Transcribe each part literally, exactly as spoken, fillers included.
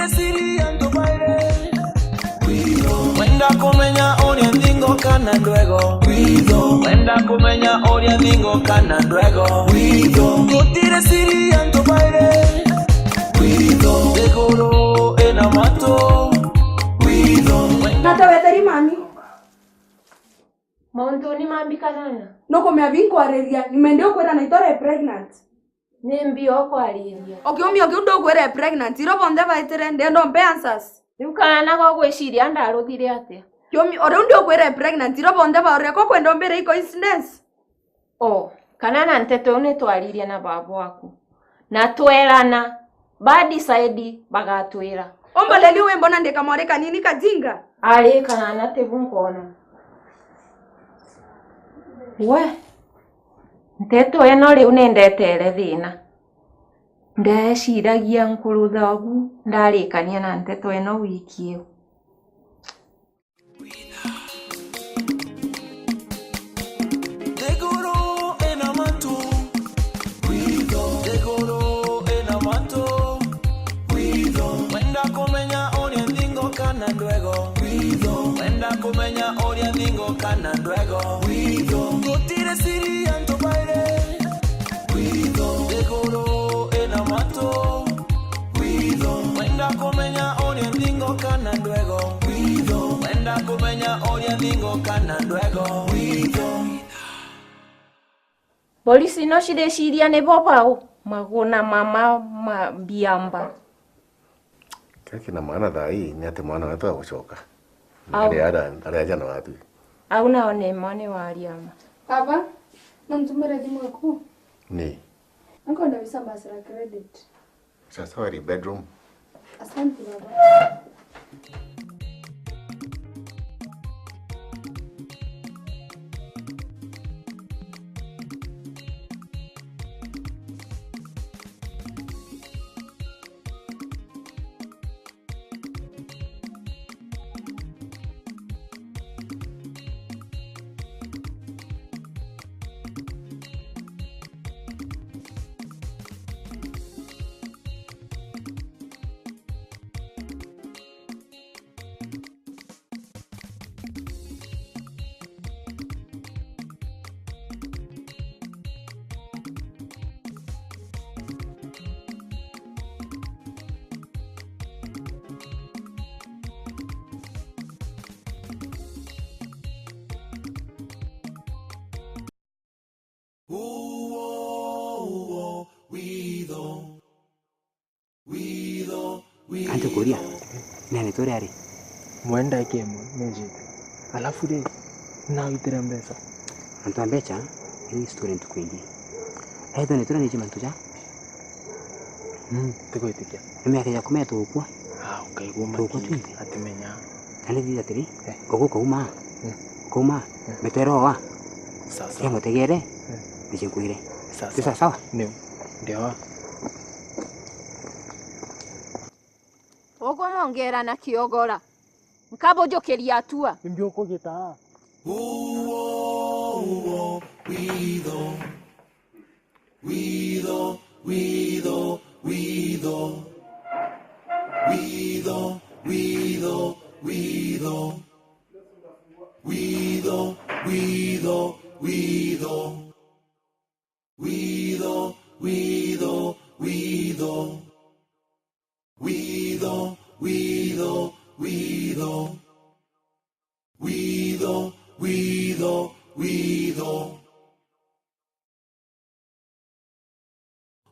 Siri ya antu bairi. Wenda kumenya uria nthingo kana ndwego. Wenda kumenya uria nthingo kana ndwego. Gutiri siri ya antu bairi. Nthiguru ina matu. Wenda. Nata wetheri mami. Mauntu ni mambi kanana. Nukumea binkwariria, nimende ukwira na itore pregnant. Ni mbi o kwariria. Ukiumia ukiu ndukwira pregnant, iro bonthe baitire, ndenda umpe answers. Riu kanana gogwiciria ndaruthire atia? Kiumia, o riu ndukwira pregnant, iro bonthe baurire ko kwenda umbire i coincidence? O, kana na nteto iu nitwaririe na baba waku. Na twerana, ba decide bagatwira. Umboleli uwe mbona ndika mwari kanini kajinga? Ari kanana tibu nkona. We, nteto ino riu nindetere thina. Ndeciragia nkurutha ugu ndarikania na nteto ino wiki iu. Nthiguru ina matu. Nthiguru ina matu. Wenda kumenya uria nthingo kana ndwego. Wenda kumenya uria nthingo kana ndwego. Gutiri siri ya antu bairi. Nthiguru ina matu. Wenda kumenya uria nthingo kana ndwego. Wenda kumenya uria nthingo kana ndwego. Polisi no cireciria ni bo bau maguna mama ma biamba. Kiria kina maana thaa ii ni ati mwana wetu agucoka. Au. Ari ara, ari aja na watu. Au nao ni mone wariama. Baba, no ntumire thimu yaku? Ni. Nkwenda visa mbasira credit. Sawa sawa, ri bedroom. Asante baba. Uo, uo, witho. Witho, witho. Antu kuria, nani turi ari? Mwenda ikemwe, nijite. Alafu ri, nawitire mbeca. Antu a mbeca, iri story ntuku ingi. Ethwa ni turi niji mantu ja? Mm, tikwitikia. Ni miaka ya kumea tukua. Ah, ukaigua. Tukua maki, twinthe. Atimenya. Nani thitha atiri? Eh. Ugu kauma. Mm. Kauma. Mm. Mitwero wa. Sawa, sawa. Tia mutegere. Mm. Nije nkwire. Sawa, ti sawa, sawa? Niu. Ndio. Ukumongera na kiogora. Nkabujukiria atua. Imbi ukugitaa. Uo, uo, witho. Witho, witho, witho. Witho, witho, witho. Witho, witho, witho. Witho, witho, witho. Witho, witho, witho. Witho, witho, witho.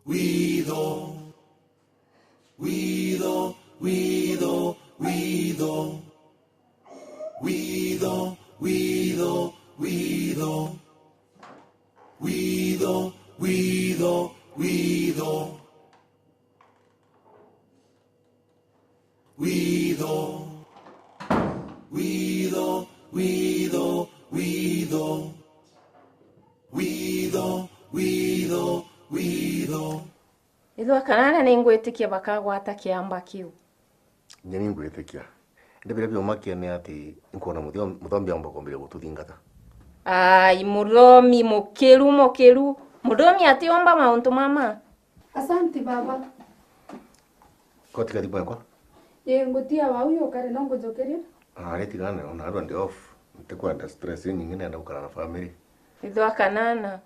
Witho. Witho, witho, witho. Witho, witho, witho. Witho, witho, witho. Witho. Witho, witho, witho. Witho, witho, witho. Ithwa kanana ningwitikia bakagwata kiamba kiu. Inya ningwitikia. Indi biria biumakia ni ati inkwona muthio-, muthombi aumba kwambiria gututhingata. Ai, muthomi mukiru, mukiru. Muthomi atiumba mauntu mama. Asante, baba. Ko tiga thimu yakwa. Ii, ngutia wau yukare no ngujukirie? Ari tigana, ona arua ndi off. Ntikwenda stress inyingi, nenda gukara na family. Ithwa Kanana.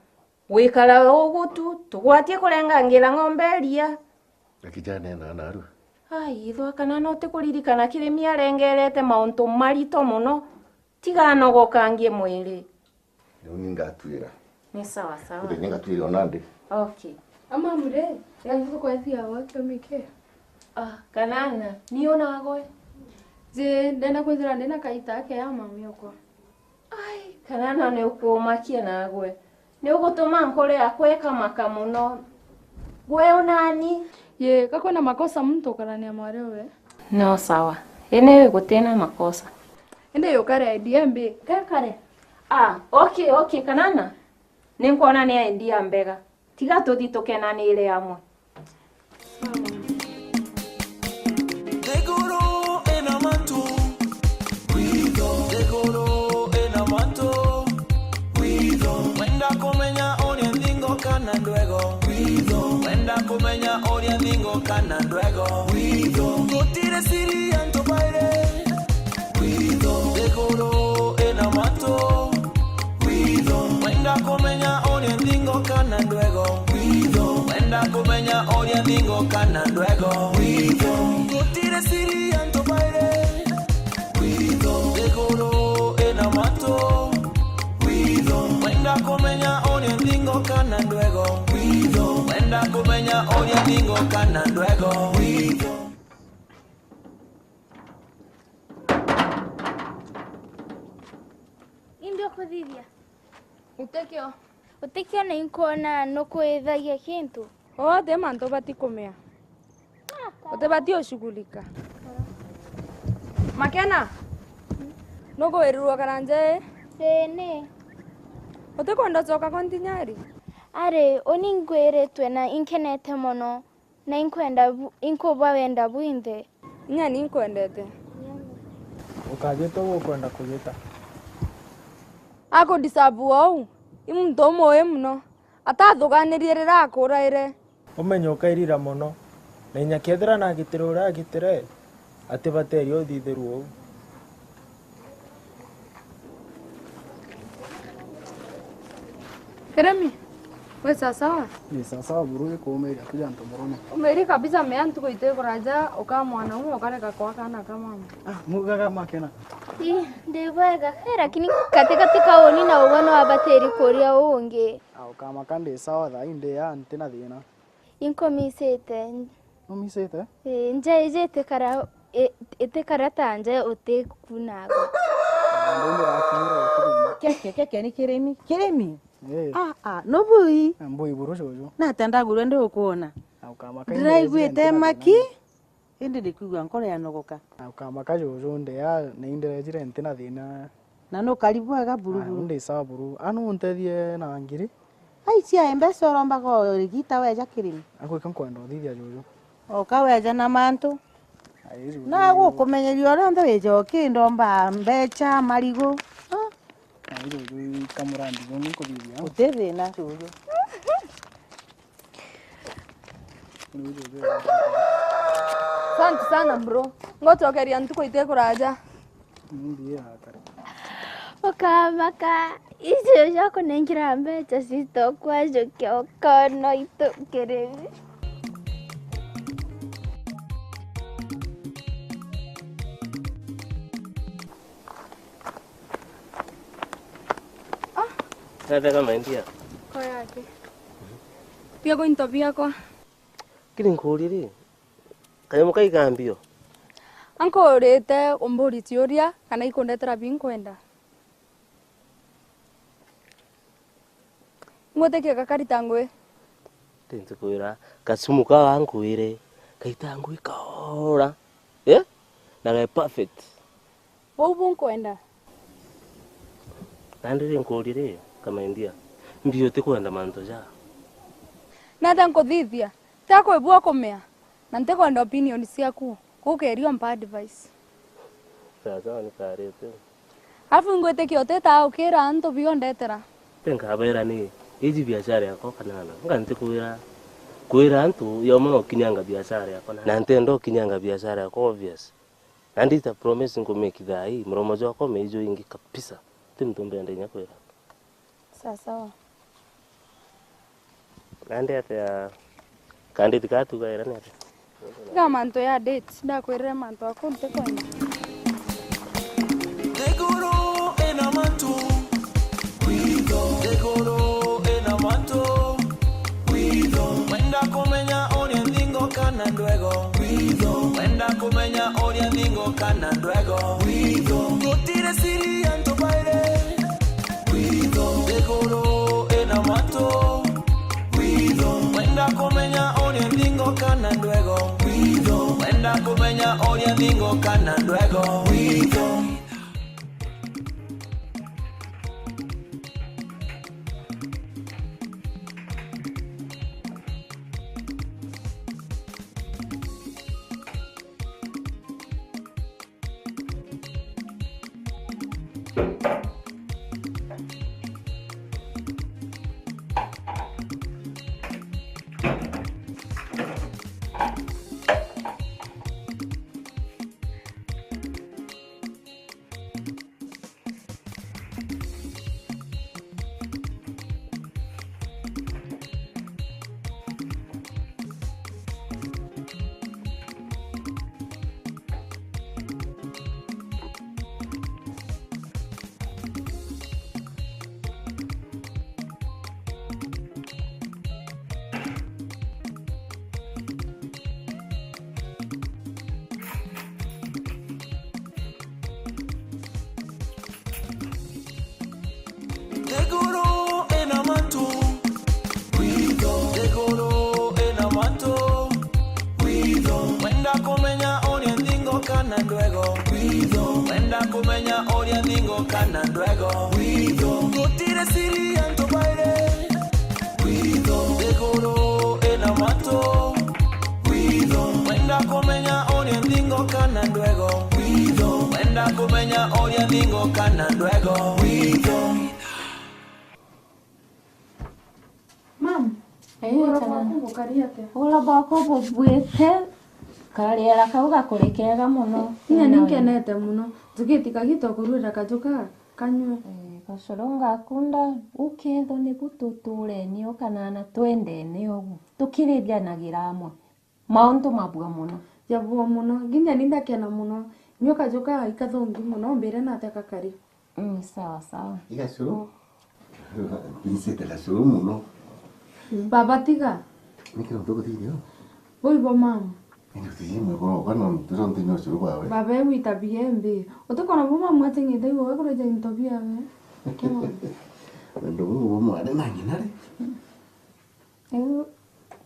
Gwikara ugu tu, tugwatie kurengangira ng'ombe iria. Na kijana ena ana arua. Ai, ithwa Kanana utikuririkana Kirimi arengerete mauntu marito mono. Tiga anogokangie mwiri. Riu ni ngatwira. Ni sawa sawa. Uthenya ngatwira ona ndi. Okay. Ama mure, ya thoko ya thia wa kiumia ki? Ah, Kanana, ni ona gwe. Je, ndenda kwithira ndina kaita ke ya mami okwa. Ai, Kanana ni ukumakia nagwe. Ni ugutuma nkore akwa ikamaka mono. Gwe unani? Ye, ka kwina makosa muntu ukarania mwari uwe? No sawa. Indi gutina makosa. Indi yukare idea mbi. Kekare. Ah, okay, okay, Kanana. Ninkwona ni idea mbega. Tiga tuthi tukenanire amwe. Nthiguru ina mantu. Kwitho. Nthiguru ina mantu. Kwitho. Wenda kumenya uria nthingo kana ndwego. Kwitho. Wenda kumenya uria nthingo kana ndwego. Kwitho. Gutiri siri antu bairi. Kwitho. Nthiguru ina mantu. Kwitho. Wenda kumenya uria nthingo kana ndwego. Kwitho. Wenda kumenya uria nthingo kana ndwego. Kwitho. Gutiri siri antu bairi. Kwitho. Nthiguru ina mantu. Kwitho. Wenda kumenya uria nthingo kana ndwego. Kwitho. Wenda kumenya uria nthingo kana ndwego. Kwitho. Indi ukuthithia? Utikio. Utikio na inkwona nukwithagia kintu. Othe mantu bati kumea. Utibati ushughulika. Makena, nukuwirirwa kana nje? Ii, ni. Utikwenda ucoka kwa ntinyari? Ari, uni ngwiritwe na inkenete mono. Na inkwenda bu-, inkubwa wenda bwinthe. Inya ni inkwendete. Ukajita uguo ukwenda kujita. Akudisabu ou, i muntu umuwi mono. Atathuganirie riria akuraire. Umenye ukairira mono. Na inya kethira nagitire uria agitire, atibateria uthithirua uu. Keremi, we sasawa? Ni sasawa buru, ikuumiria kuja antu murume. Umiri kabisa, mea ntuku iti kuraja, ukaa mwanaume ukareka kwa kana ka mama. Ah, mugaga Makena. Ii, ndi bwega, eh, lakini katikati ka uni na ugwe no abatiri kuria ungi. Ah, ukamaka ndi sawa thaa ii ndi ya ntina thina. Inkumisite. Numisite? Ii, nja iji itikara, i-, itikara ta nja utikunagwa. Ndumirakinyira ukirima. Keke, keke ni kirimi. Kirimi? Ii. Ah, ah, nubui? Mbui buru juju. Nata ndagurwe ndi gukwona. Na ukamaka. Ndiraiguite maki, indi ndikwigua nkoro yanogoka. Na ukamaka juju, ndia, ni ndirejire ntina thina. Na nukari bwega buru. Aya, buru. Ndi sawa buru. Anu untethie na ngiri. Ai, cia mbeca urombaga urigita weja kirimi. Agwika nkwenda uthithia juju. Oka weja na mantu. Ai, juju. Na gukumenyeria uria nthe wija ukindomba mbeca, marigu. Ah. Ai, juju, kamurandi juju nkuthithia. Uti thina juju. Asante sana bro. Ngocokeria ntuku iti kuraja. Ni mbia kare. Ukamaka, icio cia kunengira mbeca citokwajukia ukona itu kirimi. Ah. Tata kama ndia. Koyake. Biago into biakwa. Kiri nkurie ri, kanyamu kau ka mbio? Ankurite umburi ciuria kana ikundetera binkwenda. Ngwitikia gakari ta ngui. Ti ntikwira, kacumu kau ankwire, kaita ngui kaora. Eh? Na ge perfect. Bau bunkwenda. Nandi ri nkurie ri, kama india, mbio utikwenda mantu ja? Nata nkuthithia, ta kwibua kumea, na ntikwenda opinion ciaku, kukeria umpa advice. Sawa sawa, nikarite. Alafu ngwitikia utitaa ukira antu biondetera. Ti nkabera ni, iji biashara yakwa kanana, nga ntikwira, Kwira antu, yo mono ukinyanga biashara yakwa, na, na ntenda ukinyanga biashara yakwa, obvious. Na ndita promise nkumake thaa ii, muromo jwakwa umeijwa ingi kabisa. Ti muntu mbenda inya kwira. Sawa sawa. Nandi atia kanditi katugaira ni atia? Tiga mantu ya date, ndakwirire mantu aku ntikwenda. Nthiguru ina mantu, kwitho. Nthiguru ina mantu, kwitho. Wenda kumenya uria nthingo kana ndwego, kwitho. Wenda kumenya uria nthingo kana ndwego, kwitho. Gutiri siri antu bairi. Kwitho, nthiguru ina mantu. Kwitho, wenda kumenya uria nthingo kana ndwego. Kwitho, wenda kumenya uria nthingo kana ndwego. Kwitho. Nthiguru ina mantu, kwitho. Nthiguru ina mantu, kwitho. Wenda kumenya uria nthingo kana ndwego, kwitho. Wenda kumenya uria nthingo kana ndwego, kwitho. Gutiri siri antu bairi. Kwitho, nthiguru ina mantu. Kwitho, wenda kumenya uria nthingo kana ndwego. Kwitho, wenda kumenya uria nthingo kana ndwego. Kwitho. Mam, ugura bwaku bukari atia? Ugura bwaku bubwite, kariera kau gakuri kega muno. Inya ni nkenete muno. Njugiti kagita kuruira kajuka. Kanywe. Eh, gacoro ngakunda, ukethwa nibu tuturene o kana na twendene ugu, tukiririanagira amwe. Mauntu mabua muno. Jabua muno. Nginya ni ndakena muno. Nyo kajuka ikathongi muno, mbire nate kakari. Mm, sawa, sawa. Igacuru? Mpinzite gacuru muno. Baba, tiga. Niki untu guthirio? Bui bo mama. Indi utiji mwigoro okwa no ntujo ntinya ucuru bwawe. Baba, ewe itabia imbi. Utikona bo mama ateng'ete iwe we kureja into biawe. Kemo. Wendo bubu bwa mwari na ng'ina ri? Riu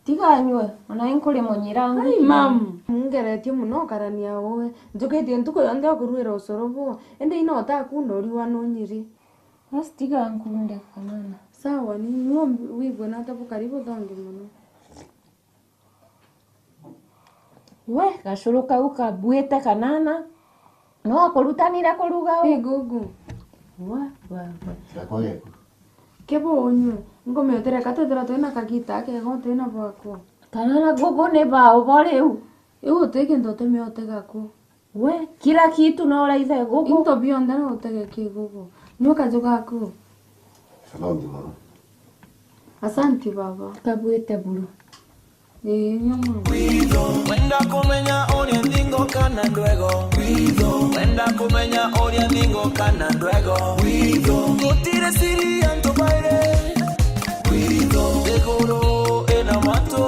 tiga anywe, ona inkuri munyirangu. Ai, mam, mungeretie muno ukarania uwe. Njukitie ntuku yonthe okuruira ucuru buu. Indi ino utakunda uriwa nunyiri. Basi tiga nkunde kanana. Sawa, ni nwo wigue nata bukari buthongi muno. We, gacuru kau kabuite kanana, no akurutanire kuruga u? Igugu. Wa, wa, wa. Gakwa geku. Kebo unywe, ngome utereka twithira twina kagita kega utina bwakwa. Kanana gugu ni bao bo riu? Iu uti kintu utimiote gaku. We, kila kitu no uraithe gugu. Into bionthe no utege ki gugu. Ni ukaju gaku. Salongi muno. Asanti baba. Kabuite buru. Ii, nyo muno. Wenda kumenya uria nthingo kana ndwego. Wenda kumenya uria nthingo kana ndwego. Gutiri siri antu bairi. Kwitho, nthiguru ina mantu.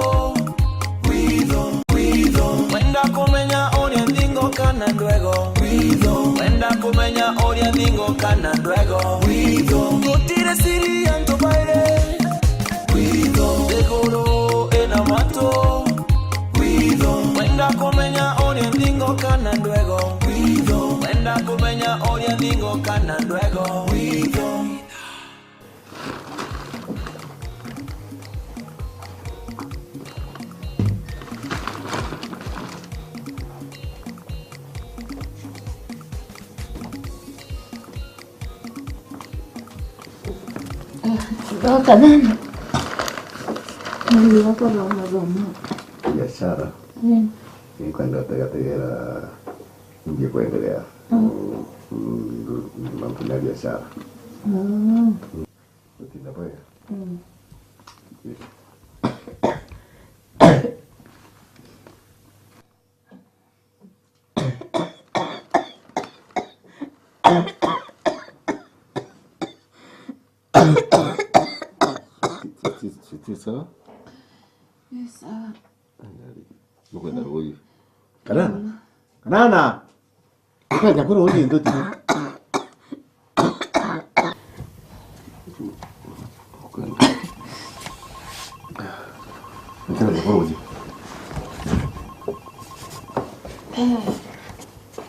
Kwitho, kwitho. Wenda kumenya uria nthingo kana ndwego. Kwitho, wenda kumenya uria nthingo kana ndwego. Kwitho, gutiri siri antu bairi. Kwitho, nthiguru ina mantu. Kwitho, wenda kumenya uria nthingo kana ndwego. Kwitho, wenda kumenya uria nthingo kana ndwego. Kwitho. Ndoka nani? Ndio, hapo naona, naona. Biashara. Mm. Nikwenda tegategera nje kuendelea. Mm. Mm, mm, mambo ya biashara. Mm. Utinda bwega. Mm. Yes. Titi, titi, sawa? Yes, sawa. Ayari. Nukwenda ruuji. Kanana. Kanana. Ukaja kuri uji nduti. Ukaja kuri uji.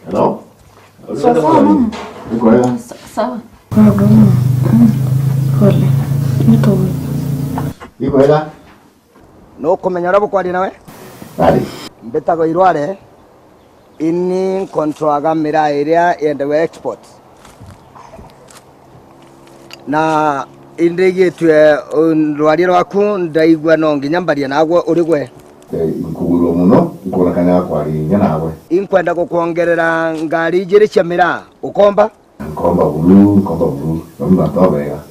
Hello? Sawa, sawa, mama. Iko wega? Sa-, sawa. Pole. Niko wega. Iko wega? Nukumenya uria bukwaria nawe? Ari. Mbitagwa Irware, ini nkontroaga miraa iria yendawa export. Na indigitue, uh, rwaria rwaku, ndaigua no nginya mbarie nagwe uri gwe. Eh, nkugwirua muno, nkwona kanya ga kwaria nawe. Inkwenda gukwongerera ngari ijiri cia miraa, ukomba? Nkomba buru, nkomba buru. Bamwe bantu babega.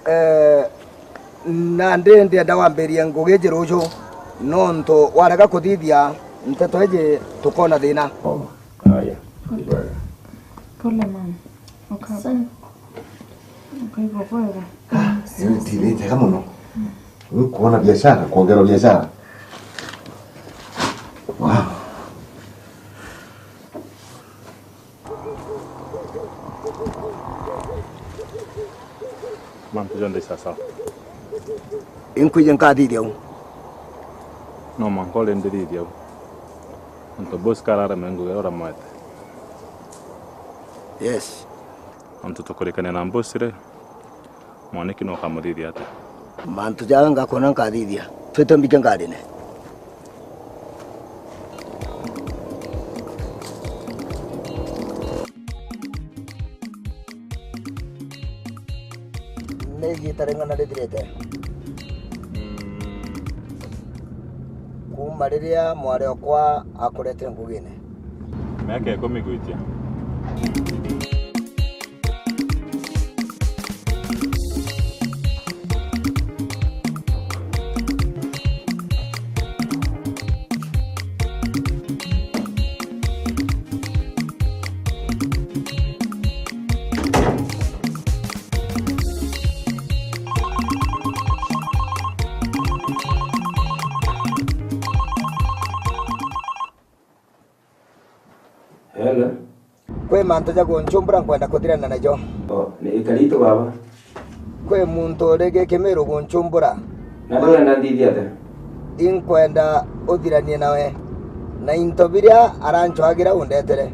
Eh, nandi ndienda wambirie ngugi iji ruju, nontu warega kuthithia nteto iji tukona thina. Nkomba. Aya. Pole, mama. Ukaba. Sawa. Ukaigua bwega. Ah, ni njega muno. Ni kuona biashara, kuongerwa biashara. Wow. Mantu jonthe i sawa sawa. Inkwija nkathithia u? No mwanka uri ndithithia u. Nontu boss karareme ngugi iria uramwete. Yes. Nontu tukurikania na boss ri, mwaniki no ukamuthithia atia? Mantu jaga ngakwona nkathithia. Twite mbike ngarine. Ni igita ring'ana rithirite? Mm. Kuuma riria mwari okwa akuretire ngugine? Miaka ikumi gwitia. Hello. Kwi mantu ja gunchumbura nkwenda kuthirana najo. Oh, ni ikari itu baba. Kwi muntu uri gikimiru gunchumbura. Na nurenda nthithie atia? Inkwenda uthiranie nawe. Na into biria aranchwagira undetere.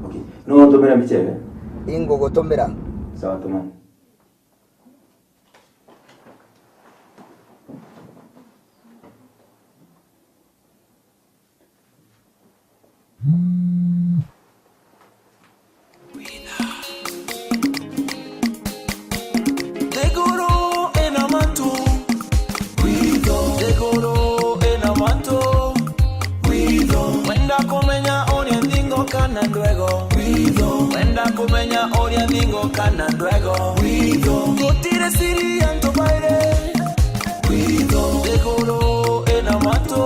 Okay. No untumire mbicha iria? Ingugutumira. Sawa, tuma. Nthiguru ina mantu. Witho. Nthiguru ina mantu. Witho. Wenda kumenya uria nthingo kana ndwego. Witho. Wenda kumenya uria nthingo kana ndwego. Witho. Gutiri siri ya antu bairi. Witho. Nthiguru ina mantu.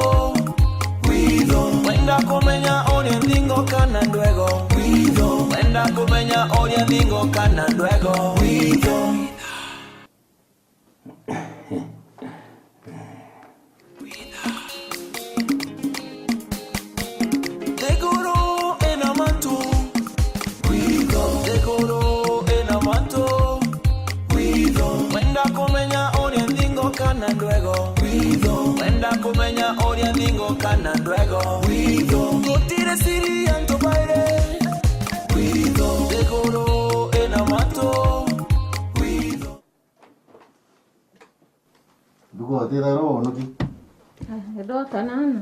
Witho. Wenda kumenya uria nthingo kana ndwego. Witho. Wenda kumenya uria nthingo kana ndwego. Witho. Nthiguru ina mantu. Witho. Nthiguru ina mantu. Witho. Wenda kumenya uria nthingo kana ndwego. Witho. Wenda kumenya uria nthingo kana ndwego. Witho. Gutiri siri ya antu bairi. Witho. Nthiguru ina mantu. Witho. Ndugu, utithairwa wonoki? Ah, ndwa kanana.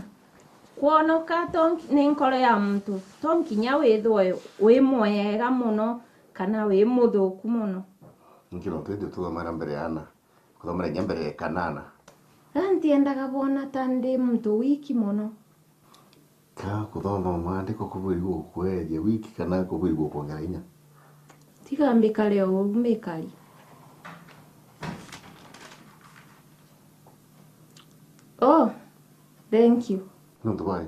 Kwonoka to nk-, ni nkoro ya muntu. To nkinya withwe wi mwega muno kana wi muthuku muno. Nki nontu indi tuthomera mbere ya ana? Kuthomera inya mbere ya kanana. Ga ntiendaga bwona ta ndi muntu wiki mono. Ka kuthoma maandiko kubwiri gukweeria wiki kana kubwiri gukwongera inya? Tiga mbikare o uu mbikari. Oh, thank you. Nontu bwai?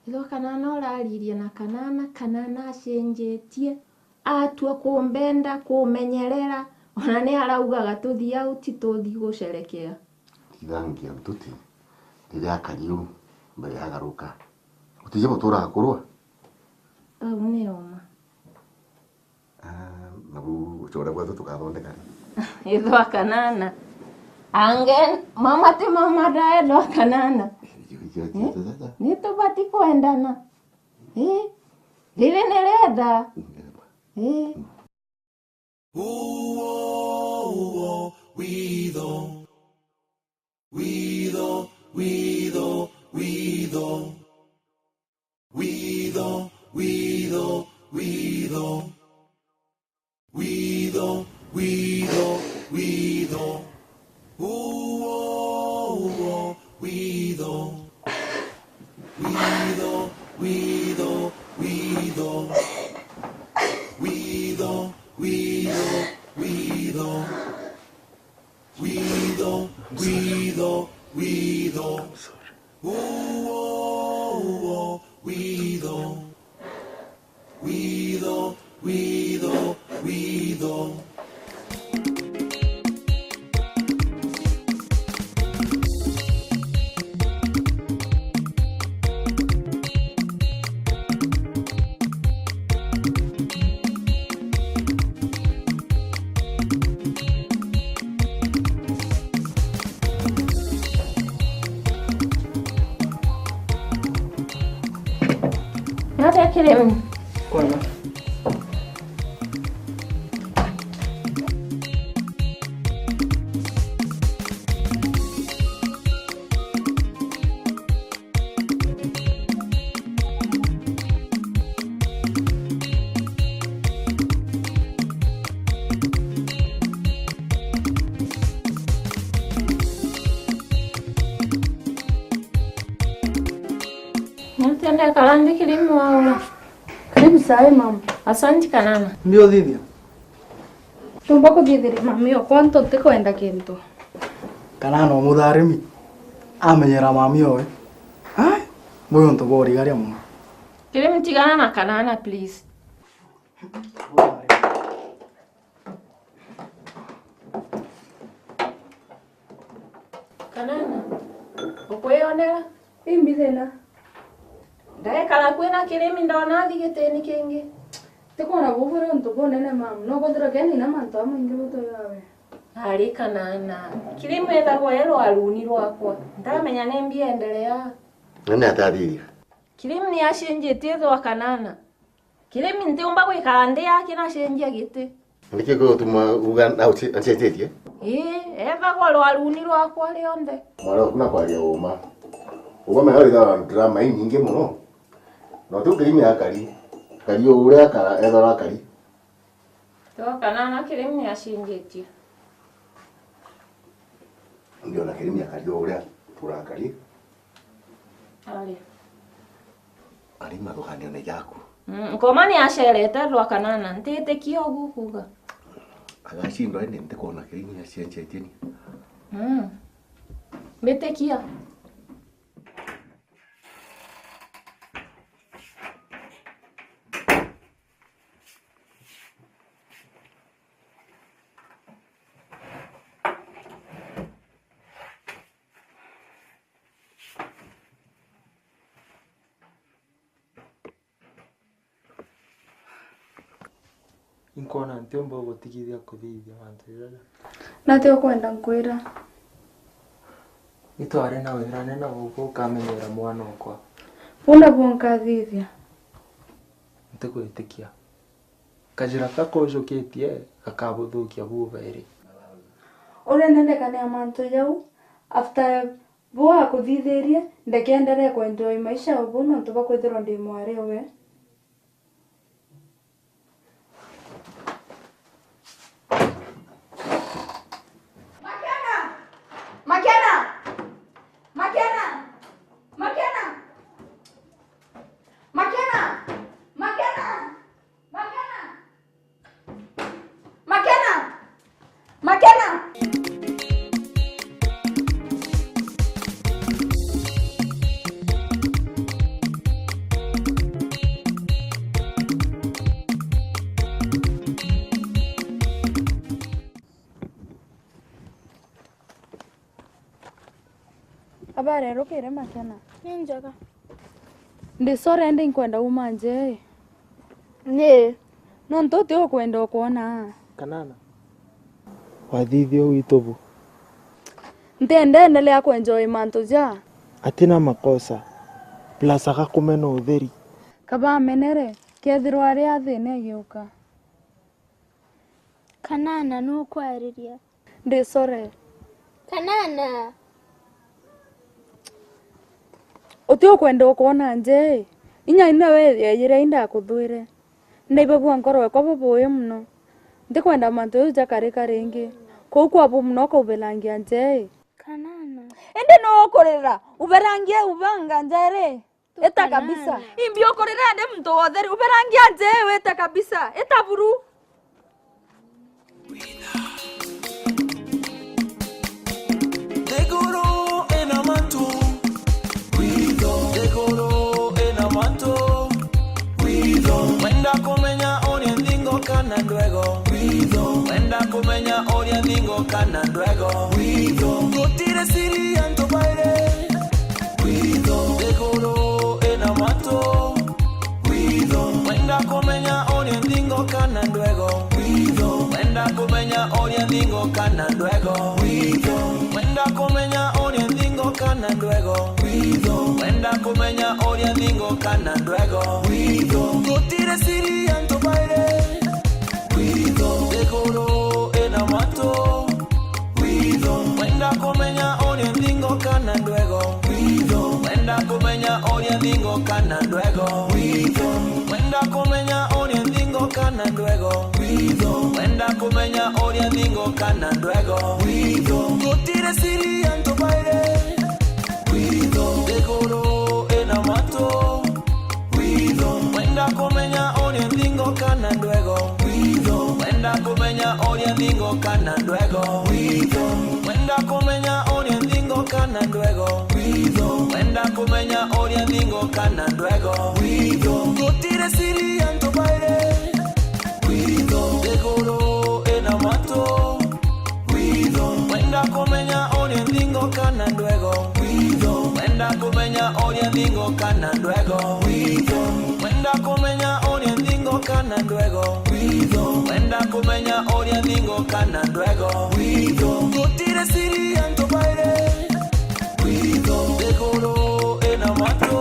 Ethwa Kanana uraririe na Kanana, Kanana acenjetie, atua kumbenda, kumenyerera, ona ni araugaga tuthi au ti tuthi gucerekea. Ithangia ntuti riria akari u mbere agaruka. Utiji guturaga kurua? Au ni uma. Ah, nabu ucore bwetu tukathondeka ri? Ethwa Kanana. Ange, mama ti mama da ethwa Kanana. Ni tubati kwendana. Eh? Riri ni rietha. Eh? Uo, uo, witho. Witho, witho, witho. Witho, witho, witho. Witho, witho, witho. Uo, uo, witho. Witho, witho, witho. Witho, witho, witho. Witho, witho, witho. Uo, uo, witho. Witho, witho, witho. Nate kiri u. Kwega. Nitende kara nthikiri mwaura. Karibu sahi, mama. Asanti, Kanana. Ndio, thithia. Tumba kuthithiria mami okwa ntu ntikwenda kintu. Kanana umutharimi. Amenyera mami owe. Ai, bwi untu bwa urigaria mono. Kiri mtigana na Kanana, please. Kanana, ukwionera? Imbi thina. Ndaikara kwina kirimi ndona athi gitini kingi. Tikwona bubwire untu bunene, mam. No kwithirwa keni na mantu amaingi butoyo awe. Ari Kanana. Kirimi ethagwa e rwaruni rwakwa. Ndamenya ni mbi endelea. Nani atathithia? Kirimi ni acenjetie ethwa Kanana. Kirimi ntiumba gwikara nthi yake na cenjia giti. Niki gutuma uga na uci-, acenjetie? Ii, ethagwa rwaruni rwakwa rionthe. Mwana waku na kwaria uma. Ugome aritha drama inyingi muno. No tu Kirimi akari. Kari uria akara, ethora akari. Twoka na, na Kirimi ni acenjetie. Ndiona Kirimi akari o uria turakari. Ari. Ari mathuganio ni jaku. Mm, nkoma ni acerete rwa Kanana, ntitikia ugu kuga. Agacindwa indi ntikwona Kirimi acenjetie ni. Mm. Mbitikia. Inkwona ntiumba ugutigithia kuthithia mantu jaja. Nati ukwenda nkwira? Itware na wirane na uku ukamenyera mwana okwa. Buna bu nkathithia. Ntikwitikia. Kajira ka kujukitie gakabuthukia bubairi. Uria nendekane ya mantu jau, after bu akuthithirie, ndeke endelee kuenjoy maisha o bu nontu bwa kwithirwa ndi mwari owe. Makena! Makena! Barerukire Makena. Ni njega. Ndi sorry, ndi nkwenda uma nje. Ni. Nontu uti ukwenda ukwona. Kanana. Wathithia uu itubu. Ntienda endelea kuenjoy mantu ja. Atina makosa. Plus agakumena utheri. Kabamenere, kethirwa ari athina igiuka. Kanana, nukwariria. Ndi sorry. Kanana. Uti ukwenda ukwona nje? Inya ina we yeyire inda akuthwire. Ndaibabua nkoro ekwa bubuuyu mono. Ntikwenda mantu jau jakarika ringi. Kuu kwabu mono ukauberangia nje. Kanana. Indi nuu ukurira? Uberangie ubanga nje ri? Ita kabisa. Imbi ukurira ndi muntu wotheri. Uberangia nje wite kabisa. Ita buru. Nthiguru ina mantu. Nthiguru ina mantu. Wenda kumenya uria nthingo kana ndwego. Wenda kumenya uria nthingo kana ndwego. Gutiri siri antu bairi. Witho, nthiguru ina mantu. Witho, wenda kumenya uria nthingo kana ndwego. Witho, wenda kumenya uria nthingo kana ndwego. Witho, wenda kumenya uria nthingo kana ndwego. Witho, wenda kumenya uria nthingo kana ndwego. Witho, gutiri siri antu bairi. Witho, nthiguru ina mantu. Witho, wenda kumenya uria nthingo kana ndwego. Witho, wenda kumenya uria nthingo kana ndwego. Witho, wenda kumenya uria nthingo kana ndwego. Witho, wenda kumenya uria nthingo kana ndwego. Witho, gutiri siri antu bairi. Witho, nthiguru ina mantu. Witho, wenda kumenya uria nthingo kana ndwego. Witho, wenda kumenya uria nthingo kana ndwego. Witho, wenda kumenya uria nthingo kana ndwego. Witho, wenda kumenya uria nthingo kana ndwego. Witho, gutiri siri antu bairi. Witho, nthiguru ina mantu. Witho, wenda kumenya uria nthingo kana ndwego. Witho, wenda kumenya uria nthingo kana ndwego. Witho, wenda kumenya uria nthingo kana ndwego. Witho, wenda kumenya uria nthingo kana ndwego. Witho, gutiri siri antu bairi. Witho, nthiguru ina mantu.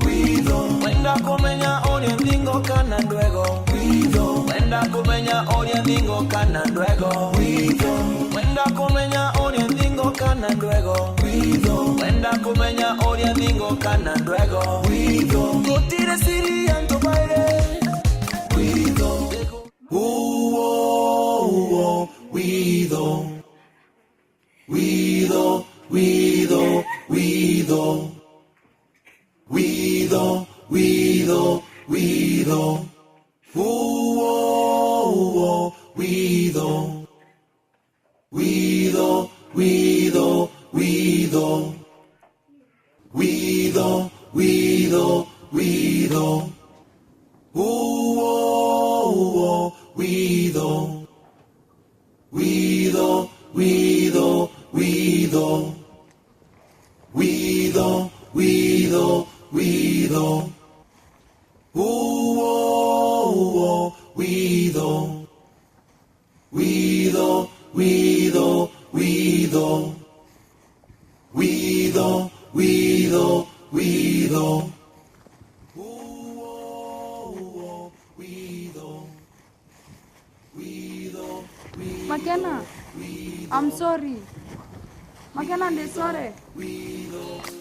Witho, wenda kumenya uria nthingo kana ndwego. Witho, wenda kumenya uria nthingo kana ndwego. Witho, wenda kumenya uria nthingo kana ndwego. Witho, wenda kumenya uria nthingo kana ndwego. Witho, gutiri siri antu bairi. Witho, uo, uo, witho. Witho, witho, witho. Witho, witho, witho. Uo, uo, witho. Witho, witho, witho. Witho, witho, witho. Uo, uo, witho. Witho, witho, witho. Witho, witho, witho. Uo, uo, witho. Witho, witho, witho. Witho, witho, witho. Uo, uo, witho. Witho, witho, Makena, witho. I'm sorry. Makena, ndi sorry. Witho.